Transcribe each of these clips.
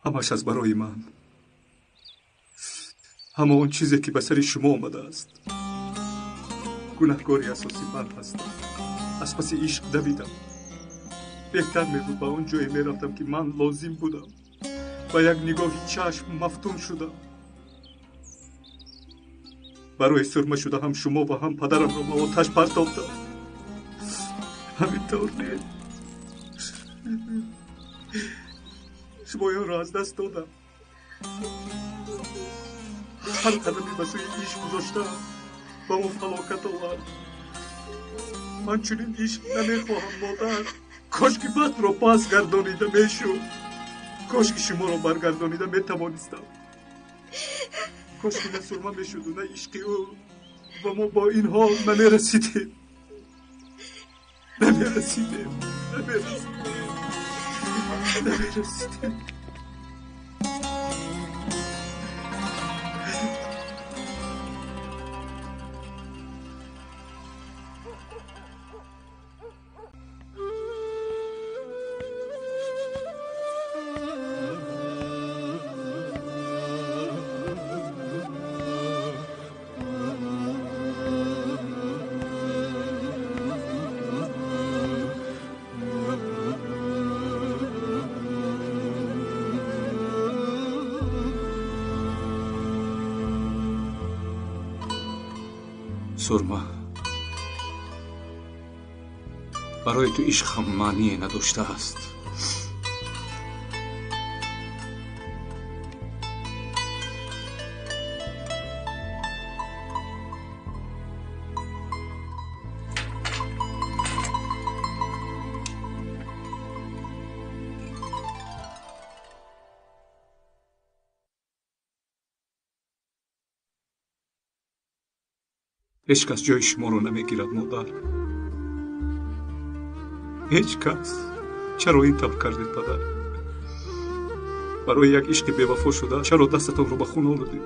Ҳамаш аз барои ман. Ҳама он чизе ки ба сари шумо омадааст. Гунаҳкори асосӣ ман ҳастам. Аз паси ишқ давидам. Беҳтар мебуд ба он ҷое мерафтам ки ман лозим будам. Ба як нигоҳи чашм мафтун шудам. Барои сурма шуда ҳам шумо ва ҳам падарамро ба оташ партофтам. Ҳамин тавр не? Шумоёнро аз даст додам. Ҳар қадаме ба сӯи ишқ гузоштам ба он фалокат овард. Ман чунин ишқ намехоҳам, модар. Кошки вақтро пас гардонида мешуд. Кошки шуморо баргардонида метавонистам. Кошки на сурма мешуду на ишқи ӯ ва мо бо ин ҳол намерасидем. Намерасидем. Намерасидем. Намерасидем. Сурма, барои ту ишқ ҳам маъние надоштааст. Ҳеҷ кас ҷои шуморо намегирад, модар. Ҳеҷ кас. Чаро ин тавр кардед, падар? Барои як ишқи бевафо шуда чаро дастатонро ба хун олудед?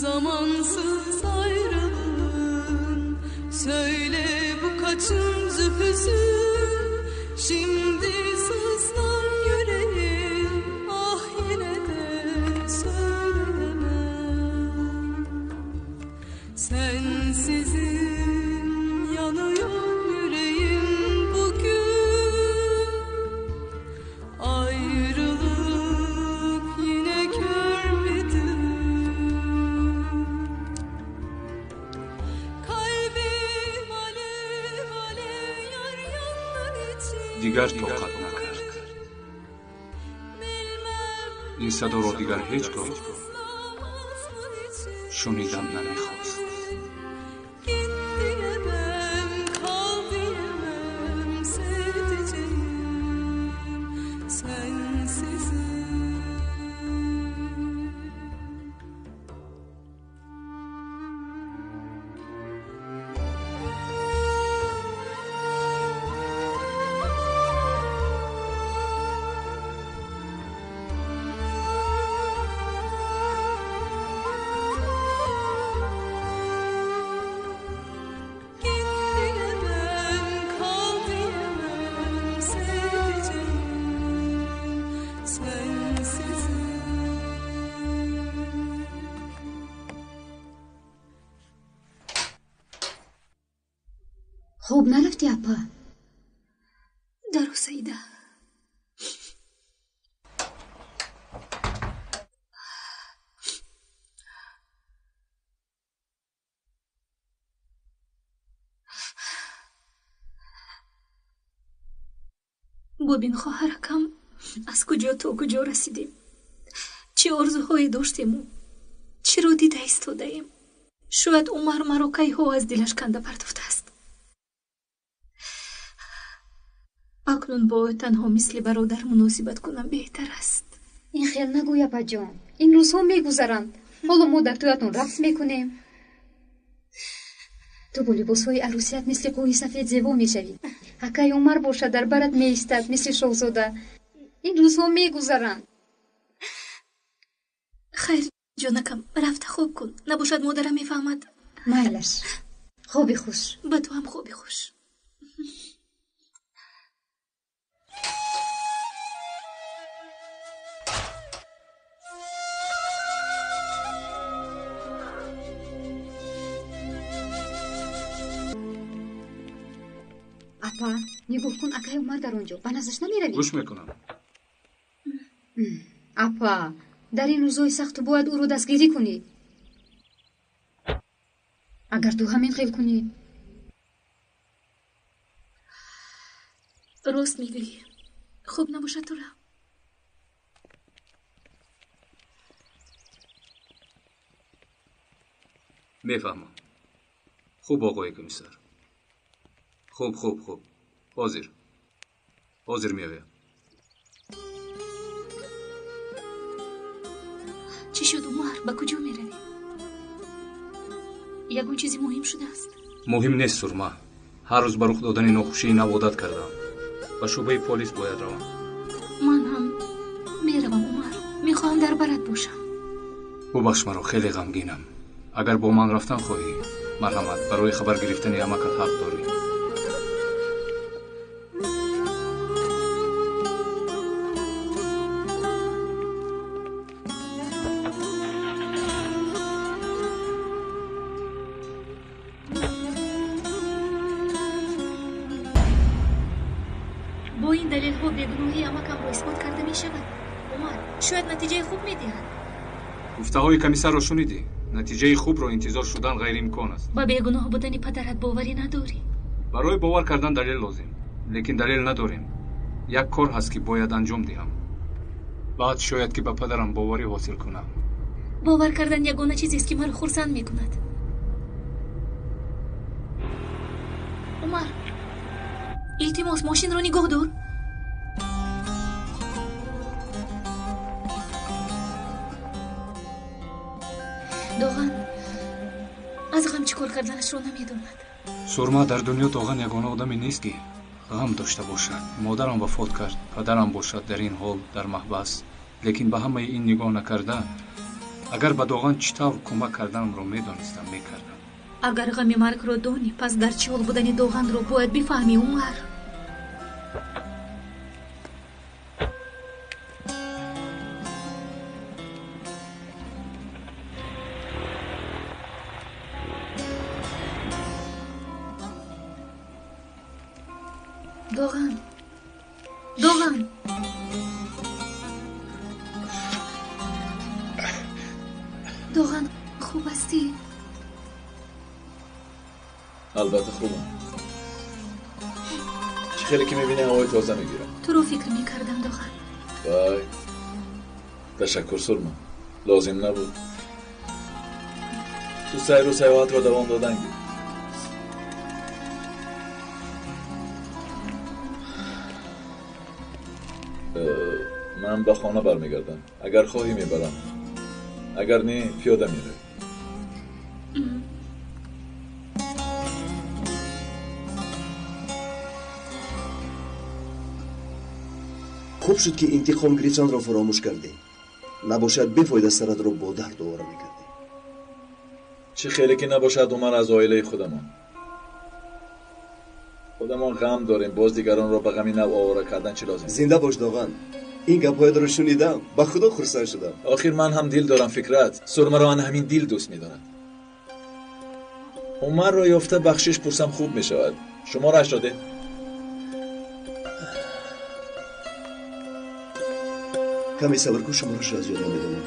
Zamansız ayrılığın, söyle bu kaçıncı hüzün? Şimdi sızlar yüreğim, ah yine de söyleyemem. Sensizim yanıyor yüreğim bugün. Ayrılık yine kör müdür? Дигар тоқат накард. Ин садоро дигар ҳеҷ гоҳ шунидан намехост. Хоб нарафтӣ, апа? Даро, Саида. Бубин хоҳаракам, аз куҷо то куҷо расидем, чӣ орзуҳое доштему чиро дида истодаем. Шояд Умар маро кайҳо аз дилаш канда партофтааст. Акнун бо ӯ танҳо мисли бародар муносибат кунам беҳтар аст. Ин хел нагӯй, апаҷон. Ин рӯзҳо мегузаранд. Ҳоло мо дар тӯятон рақс мекунем. Ту бо либосҳои арӯсият мисли қӯҳи сафед зебо мешавӣ. Акай Умар бошад дар барат меистад мисли шоҳзода. Ин рӯзҳо мегузаранд. Хайр, ҷонакам, рафта хоб кун. Набошад модарам мефаҳмад. Майлаш. Хоби хуш. Ба ту ҳам хоби хуш. Апа, нигоҳ кун, акай Умар дар он ҷо. Ба наздаш намеравӣ? Гӯш мекунам. Апа, дар ин рӯзҳои сахт ту бояд ӯро дастгирӣ кунӣ. Агар ту ҳамин хел кунӣ. Рост мегӯӣ. Хуб набошад тура. Мефаҳмам. Хуб, оғои комиссар. Хуб, хуб, хуб. Ҳозир. Ҳозир меоям. Чӣ шуд, Умар? Ба куҷо меравӣ? Ягон чизи муҳим шудааст? Муҳим нест, Сурма. Ҳар рӯз ба рух додани нохушии нав одат кардам. Ба шӯъбаи полис бояд равам. Ман ҳам меравам, Умар. Мехоҳам дар барат бошам. Бубахш маро, хеле ғамгинам. Агар бо ман рафтан хоҳӣ, марҳамат, барои хабар гирифтани амакат ҳақ дорӣ. Бо ин далелҳо бегуноҳии амакамро исбот карда мешавад. Умар, шояд натиҷаи хуб медиҳад. Гуфтаҳои комиссарро шунидӣ? Натиҷаи хубро интизор шудан ғайриимкон аст. Ба бегуноҳ будани падарат боварӣ надорӣ? Барои бовар кардан далел лозим, лекин далел надорем. Як кор ҳаст, ки бояд анҷом диҳам. Баъд шояд ки ба падарам боварӣ ҳосил кунам. Бовар кардан ягона чизест, ки маро хурсанд мекунад. Умар, илтимос, мошинро нигоҳ дор. Доған аз ғам чӣ кор карданашро намедонад. Сурма, дар дунё Доған ягона одаме нест, ки ғам дошта бошад. Модарам вафот кард, падарам бошад дар ин ҳол дар маҳбас. Лекин ба ҳамаи ин нигоҳ накарда, агар ба Доған чӣ тавр кӯмак карданамро медонистам, мекардам. Агар ғами маргро донӣ, пас дар чӣ ҳол будани Доғанро бояд бифаҳмӣ, Умар. Доған, Доған. Доған, хуб ҳастӣ? Албатта хубам. Чӣ хеле ки мебинӣ, ҳавои тоза мегирам. Туро фикр мекардам, Доған. Вай, ташаккур, Сурма. Лозим набуд. Ту сайру саёҳатро давом додан гир. Ман ба хона бармегардам. Агар хоҳӣ мебарам, агар не, пиёда меравӣ. Хуб шуд, ки интиқом гирифтанро фаромӯш кардӣ. Набошад, бефоида саратро бо дард овора мекардӣ. Чӣ хеле ки набошад, Умар аз оилаи худамон. Худамон ғам дорем, боз дигаронро ба ғами нав овора кардан чӣ лозим? Зинда бош, Доған. Ин гапҳоятро шунидам, ба худо хурсанд шудам. Охир ман ҳам дил дорам, Фикрат. Сурмаро ана ҳамин дил дӯст медорад. Умарро ёфта бахшиш пурсам хуб мешавад. Шумораашро деҳ. Каме сабр кун, шуморашро аз ёд намедонам.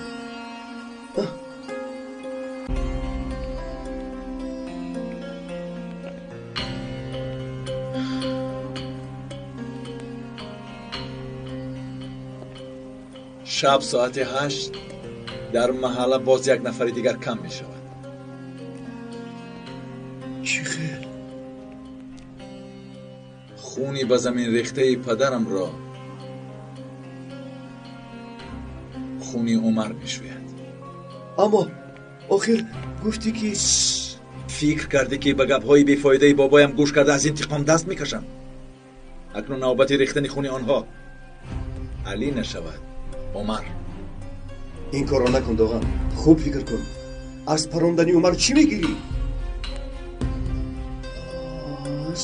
Шаб соати 8 дар маҳалла боз як нафари дигар кам мешавад. Чӣ хел? Хуни ба замин рехтаи падарамро хуни Умар мешӯяд. Аммо охир гуфтӣ ки фикр кардӣ ки ба гапҳои бефоидаи бобоям гӯш карда аз интиқом даст мекашам. Акнун навбати рехтани хуни онҳо Алӣ нашавад, Умар. Ин корро накун, Доған. Хуб фикр кун. Аз парондани Умар чӣ мегирӣ?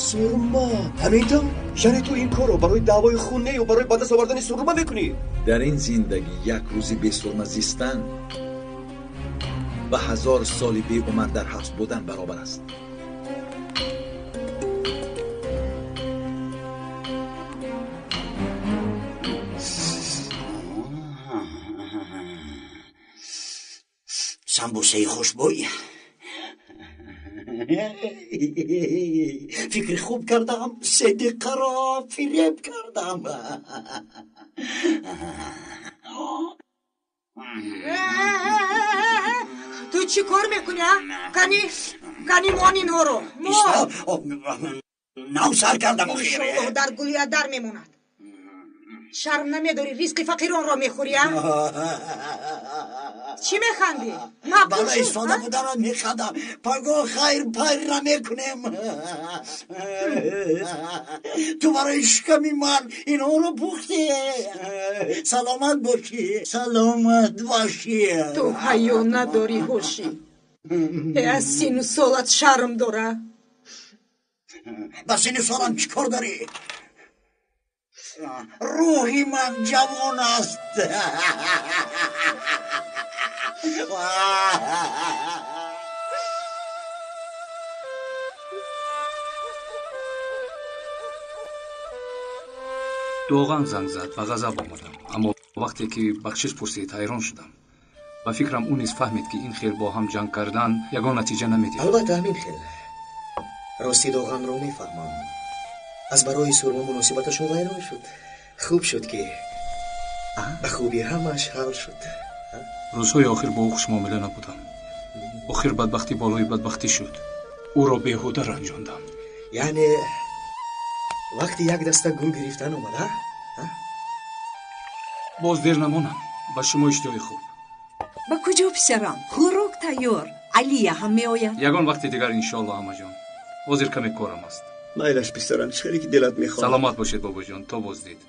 Сурма. Ҳамин тавр? Яъне ту ин корро барои даъвои хун не ё барои ба даст овардани сурма мекунӣ? Дар ин зиндагӣ як рӯзи бесурма зистан ба 1000 соли бе Умар дар ҳабс будан баробар аст. Самбусаи хушбӯй. Фикри хуб кардам, Сидиқаро фиреб кардам. Ту чӣ кор мекунӣ, а? Кани, кани мон инҳоро. Нав сар кардам охир. Иншоаллоҳ дар гулия дар мемонад. Шарм намедорӣ, ризқи фақиронро мехӯрӣ, а? Чӣ механдӣ? Бала истода буданат механдам. Пагоҳ хайр пайра мекунем. Ту барои шиками ман инҳоро пухтӣ. Саломат бошӣ, саломат бошӣ. Ту ҳаё надорӣ, ҳошӣ. Аз сину солат шарм дора. Ба сину солам чӣ кор дорӣ? Рӯҳи ман ҷавон аст. Доған занг зад ва ғазаб омадам, аммо вақте ки бахшиш пурсид ҳайрон шудам. Ба фикрам ӯ низ фаҳмид, ки ин хел бо ҳам ҷанг кардан ягон натиҷа намедиҳад. Албатта ҳамин хел. Рости Доғанро мефаҳмам. Аз барои сурма муносибаташон вайрон шуд. Хуб шуд, ки ба хубӣ ҳамааш ҳал шуд. Рӯзҳои охир бо ӯ хушмуомила набудам. Охир бадбахтӣ болои бадбахтӣ шуд. Ӯро беҳуда ранҷондам. Яъне вақти як даста гул гирифтан омада? Боз дер намонам. Ба шумо иштиҳои хуб. Ба куҷо, писарам? Хӯрок тайёр. Алия ҳам меояд. Ягон вақти дигар иншоаллоҳ, амаҷон. Ҳозир каме корам аст. Майлаш, писарам, чӣ хеле ки дилат мехоҳад. Саломат бошед, бобоҷон. То боздид.